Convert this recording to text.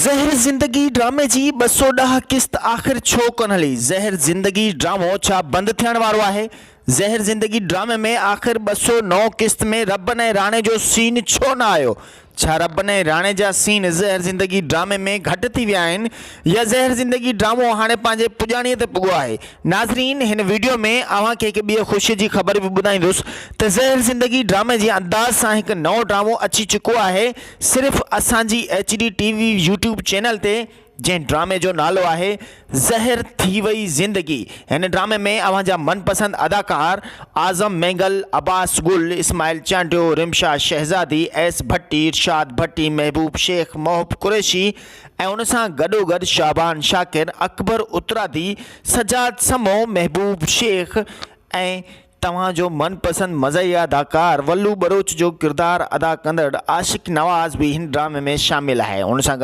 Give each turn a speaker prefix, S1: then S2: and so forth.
S1: زهر زندگي ڊرامي جي 210 قسط آخر ڇو ڪونه هلي؟ زهر زندگي ڊرامو ڇا بند ٿيڻ وارو آهي؟ زهر زندگي ڊرامي ۾ آخر 209 قسط ۾ ربن ۽ راڻي جو سين ڇو نه آيو؟ ڇا ربن ۽ راڻي جا سين زهر زندگي ڊرامي ۾ گهٽ ٿي ويا آهن يا زهر زندگي ڊرامو هاڻي پنهنجي پڄاڻي تي پڳو آهي؟ ناظرين هن ويڊيو ۾ اوهان کي هڪ ٻي خوشي جي خبر به ٻڌائيندس ته زهر زندگي ڊرامي جي انداز سان هڪ نئون ڊرامو اچي چڪو آهي صرف اسان جي H D T V YouTube channel تي جنهن ڊرامي جو نالو آهي زهر ٿي وئي زندگي هن ڊرامي ۾ اوهان جا من پسند اداڪار اعظم مينگل، عباس گل، اسماعيل چانڊيو، رمشا شهزادي، ايس ڀٽي، ارشاد ڀٽي، محبوب شيخ، محب قريشي ۽ ان سان گڏوگڏ شعبان شاڪر، اڪبر اترادي، سجاد سمو، محبوب شيخ ۽ توهان جو من پسند مزاحيه اداڪار ولو ٻروچ جو ڪردار ادا ڪندڙ عاشق نواز به هن ڊرامي ۾ شامل آهي. ان سان گڏ.